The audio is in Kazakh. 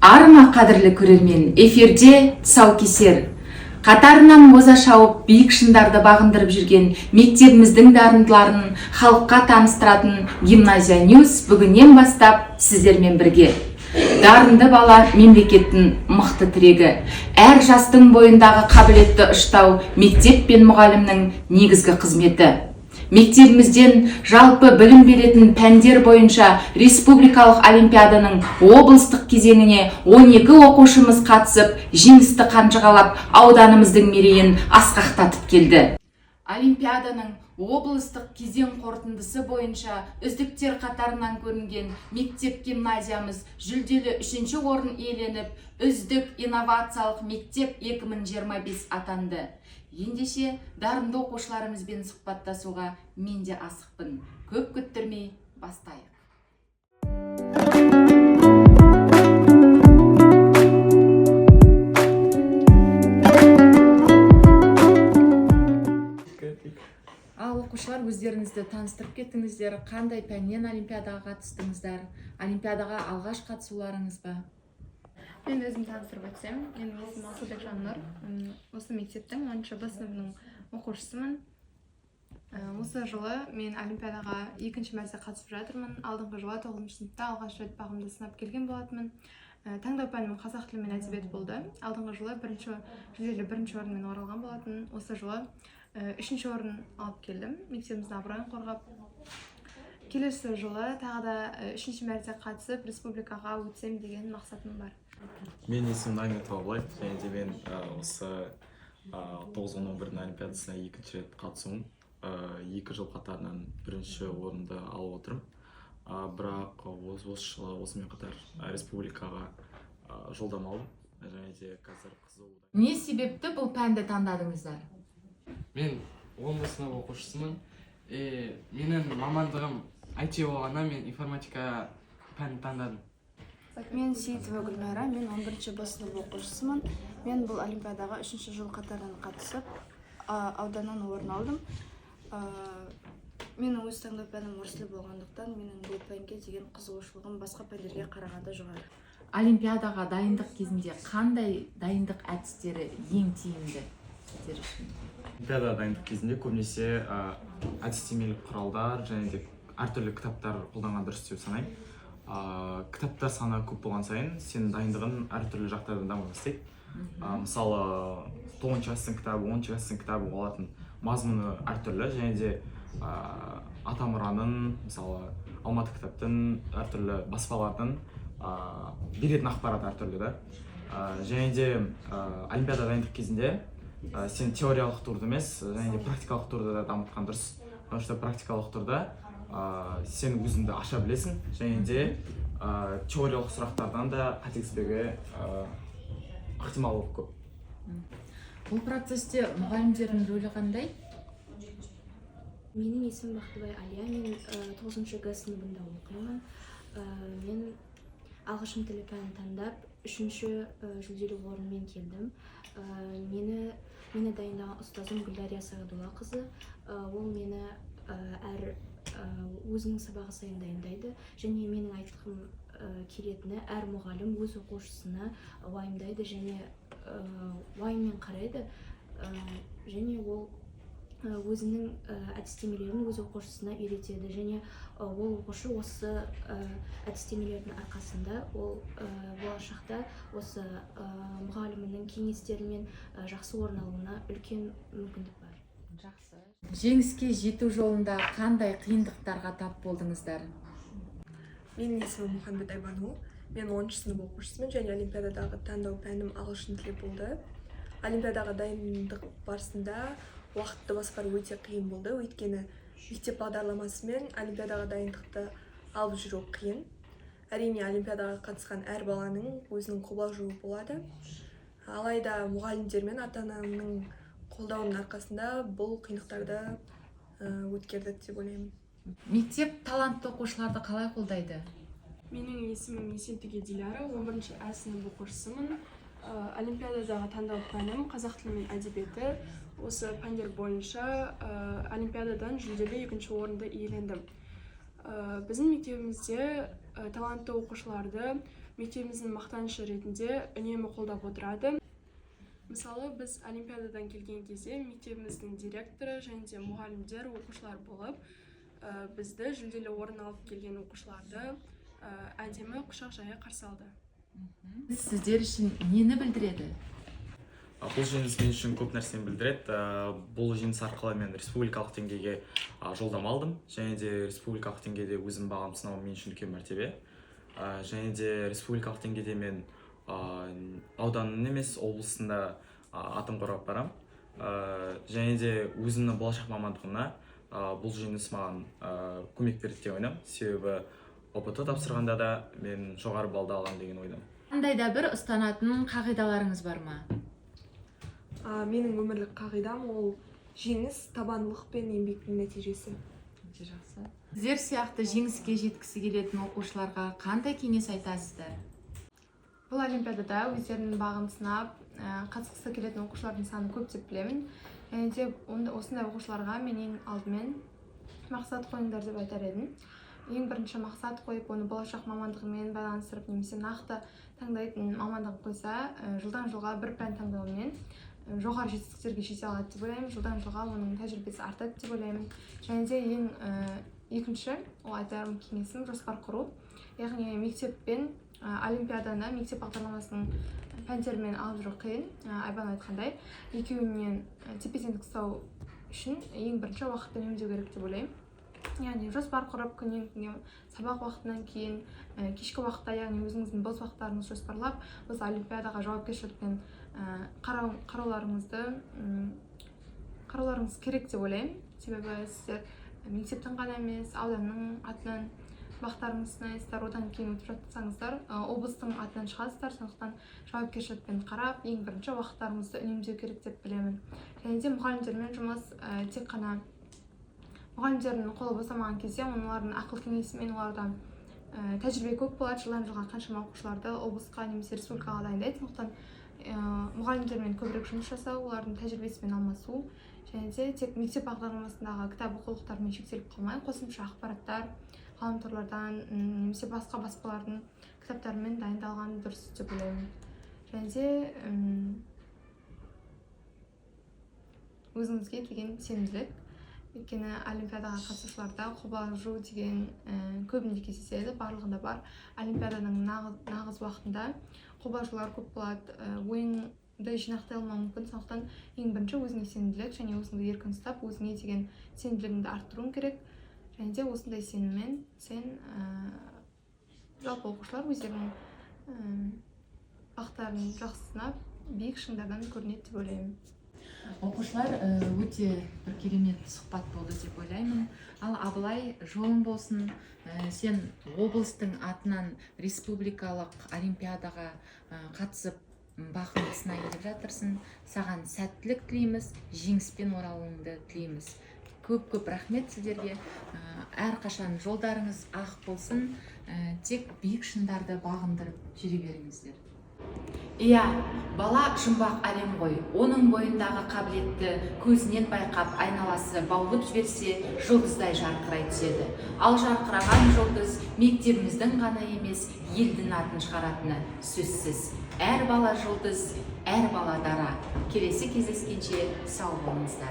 Арма, қадірлі көрермен! Эфирде «Тұсаукесер». Қатарынан оза шауып, биік шыңдарды бағындырып жүрген мектебіміздің дарындыларын халыққа таныстыратын «Гимназия Ньюс» бүгіннен бастап сіздермен бірге. Дарынды бала – мемлекеттің мықты тірегі. Әр жастың бойындағы қабілетті ұштау – мектеп пен мұғалімнің негізгі қызметі. Мектебімізден жалпы білім беретін пәндер бойынша республикалық олимпиаданың облыстық кезеңіне 12 оқушымыз қатысып, жеңісті қанжығалап, ауданымыздың мерейін асқақтатып келді. Олимпиаданың облыстық кезең қорытындысы бойынша үздіктер қатарынан көрінген мектеп гимназиямыз жүлделі үшінші орын иеленіп, «Үздік инновациялық мектеп 2025» атанды. Ендеше, дарынды оқушыларымызбен сұхбаттасуға мен де асықпын. Көп күттірмей бастайық. Ал, оқушылар, өздеріңізді таныстырып кеттіңіздер. Қандай пәннен олимпиадаға қатыстыңыздар? Олимпиадаға алғаш қатысуларыңыз ба? Мен өзім таныстырып өтсем, менің есімім Асылбек Жаннұр. Осы мектептің 10-б сыныбының оқушысымын. Осы жылы мен олимпиадаға екінші мәрте қатысып жатырмын. Алдыңғы жылы тоғызыншы сыныпта алғаш рет бағымды сынап келген болатынмын. Таңдау пәнім қазақ тілі мен әдебиет болды. Алдыңғы жылы бірінші жүлделі бірінші орынмен оралған болатын. Осы жылы үшінші орын алып келдім, мектебіміздің абыройын қорғап. Келесі жылы тағы да үшінші мәрте қатысып, республикаға өтсем деген мақсатым бар. Менің есімім Нагмет Абылай және де мен осы 9, 10, 11-дің олимпиадасына екінші рет қатысуым. 2 жыл қатарынан бірінші орынды алып отырмын. Бірақ осы жылы осымен қатар республикаға жолдама алдым және де қазір қызу Не себепті бұл пәнді таңдадыңыздар? Мен 10 сынып оқушысымын и менің мамандығым IT болғаннан, мен информатика пәнін таңдадым. Мен Сейітова Гүлмайра, мен 11 б сынып оқушысымын. Мен бұл олимпиадаға үшінші жыл қатарынан қатысып, ауданнан орын алдым. Менің өз таңдау пәнім орыс тілі болғандықтан, менің бұл пәнге деген қызығушылығым басқа пәндерге қарағанда жоғары. Олимпиадаға дайындық кезінде қандай дайындық әдістері ең тиімді сіздер үшін? Олимпиадаға дайындық кезінде көбінесе әдістемелік құралдар және де әртүрлі кітаптар қолданған дұрыс деп санаймын. Кітаптар саны көп болған сайын, сенің дайындығың әртүрлі жақтардан дами бастайды. Мысалы, тоғызыншы класстың кітабы, 10-шы класстың кітабы, олардың мазмұны әртүрлі және де Атамұраның, мысалы, Алматы кітаптың, әртүрлі баспалардың беретін ақпараты әртүрлі да. Және де олимпиада дайындық кезінде сен теориялық турды емес, және де практикалық турды да дамытқан дұрыс, потому что практикалық турда сен өзіңді аша білесің және де теориялық сұрақтардан да қателеспеуге ықтималдық көп. Бұл процесте мұғалімдердің рөлі қандай? Менің есімім Бақтыбай Алия, мен тоғызыншы г сыныбында оқимын. Мен ағылшын тілі пәнін таңдап, үшінші жүлделі орынмен келдім. Мені дайындаған ұстазым Гүлдария Сағадуллақызы. Ол мені әр өзінің сабағы сайын дайындайды және менің айтқым келетіні, әр мұғалім өз оқушысына уайымдайды және уайыммен қарайды. Және ол өзінің әдістемелерін өз оқушысына үйретеді және ол оқушы осы әдістемелердің арқасында ол болашақта осы мұғалімінің кеңестерімен жақсы орын алуына үлкен мүмкіндік бар. Жақсы. Жеңіске жету жолында қандай қиындықтарға тап болдыңыздар? Менің есімім Мұхамбет Айбану. Мен 10 сынып оқушысымын және олимпиададағы таңдау пәнім ағылшын тілі болды. Олимпиадаға дайындық барысында уақытты басқару өте қиын болды, өйткені мектеп бағдарламасымен олимпиадаға дайындықты алып жүру қиын. Әрине, олимпиадаға қатысқан әр баланың өзінің қобалжуы болады. Алайда мұғалімдер мен ата анамның қолдауының арқасында бұл қиындықтарды өткердік деп ойлаймын. Мектеп талантты оқушыларды қалай қолдайды? Менің есімім Есентүге Диляра, 11 ә сынып оқушысымын. Олимпиададағы таңдау пәнім қазақ тілі мен әдебиеті. Осы пәндер бойынша олимпиададан жүлделі екінші орынды иелендім. Біздің мектебімізде талантты оқушыларды Мектебіміздің мақтанышы ретінде үнемі қолдап отырады. Мысалы, біз олимпиададан келген кезде мектебіміздің директоры және де мұғалімдер, оқушылар болып, бізді, жүлделі орын алып келген оқушыларды, әдемі құшақ жая қарсы алды. Сіздер үшін нені білдіреді? Бұл жеңіс мен үшін көп нәрсені білдіреді. Бұл жеңіс арқылы мен республикалық деңгейге жолдама алдым және де республикалық деңгейде өзім бағым сынау мен үшін үлкен мәртебе. Және де республикалық деңгейде мен ауданның емес, облысында атым қорғап барамын. Және де өзімнің болашақ мамандығымна бұл жеңіс маған көмек берді деп ойлаймын, себебі ҰБТ тапсырғанда да мен жоғары балды аламын деген ойдамын. Қандай да бір ұстанатын қағидаларыңыз бар ма? Менің өмірлік қағидам ол жеңіс табандылық пен еңбектің нәтижесі. Өте жақсы. Сіздер сияқты жеңіске жеткісі келетін оқушыларға қандай кеңес айтасыздар? Бұл олимпиадада өздерінің бағын сынап, қатысқысы келетін оқушылардың саны көп деп білемін. Және де осындай оқушыларға мен ең алдымен мақсат қойыңдар деп айтар едім. Ең бірінші мақсат қойып, оны болашақ мамандығымен байланыстырып немесе нақты таңдайтын мамандығын қойса, жылдан жылға бір пән таңдаумен жоғары жетістіктерге жете алады деп ойлаймын. Жылдан жылға оның тәжірибесі артады деп ойлаймын. Және де ең екінші ол айтарым кеңесім — жоспар құру. Яғни мектеп пен олимпиаданы мектеп бағдарламасының пәндерімен алып жүру қиын. Айбан айтқандай, екеуінен тепе теңдік ұстау үшін ең бірінші уақытты үнемдеу керек деп ойлаймын. Яғни жоспар құрып, күннен күнге сабақ уақытынан кейін, кешкі уақытта, яғни өзіңіздің бос уақыттарыңызды жоспарлап, осы олимпиадаға жауапкершілікпен қарауларыңыз керек деп ойлаймын. Себебі сіздер мектептің ғана емес, ауданның атынан бақтарыңызды сынайсыздар, одан кейін өтіп жатсаңыздар, облыстың атынан шығасыздар. Сондықтан жауапкершілікпен қарап, ең бірінші уақыттарыңызды үнемдеу керек деп білемін. Және де мұғалімдермен жұмыс, тек қана мұғалімдердің қолы босамаған кезде олардың ақыл кеңесімен, оларда тәжірибе көп болады, жылдан жылға қаншама оқушыларды облысқа немесе республикаға дайындайды. Сондықтан мұғалімдермен көбірек жұмыс жасау, олардың тәжірибесімен алмасу және де тек мектеп бағдарламасындағы кітап оқулықтармен шектеліп қалмай, қосымша ақпараттар, ғаламторлардан немесе басқа баспалардың кітаптарымен дайындалған дұрыс деп ойлаймын. Және де өзіңізге деген сенімділік. Өйткені олимпиадаға қатысушыларда қобалжу деген көбінде кездеседі, барлығында бар. Олимпиаданың нағыз уақытында қобалжулар көп болады, ойыңды жинақтай алмауы мүмкін. Сондықтан ең бірінші өзіңе сенімділік және өзіңді еркін ұстап, өзіңе деген сенімділігіңді арттыруың керек. Және де осындай сеніммен сен, жалпы оқушылар өздерінің бақтарын жақсы сынап, биік шыңдардан көрінеді деп ойлаймын. Оқушылар, өте бір керемет сұхбат болды деп ойлаймын. Ал Абылай, жолың болсын. Сен облыстың атынан республикалық олимпиадаға қатысып, бақыңды сынайын деп жатырсың. Саған сәттілік тілейміз, жеңіспен оралуыңды тілейміз. Көп көп рахмет сіздерге. Әрқашан жолдарыңыз ақ болсын. Тек биік шыңдарды бағындырып жүре беріңіздер. Иә, бала жұмбақ әлем ғой. Оның бойындағы қабілетті көзінен байқап, айналасы баулып жіберсе, жұлдыздай жарқырай түседі. Ал жарқыраған жұлдыз мектебіміздің ғана емес, елдің атын шығаратыны сөзсіз. Әр бала жұлдыз, әр бала дара. Келесі кездескенше сау болыңыздар.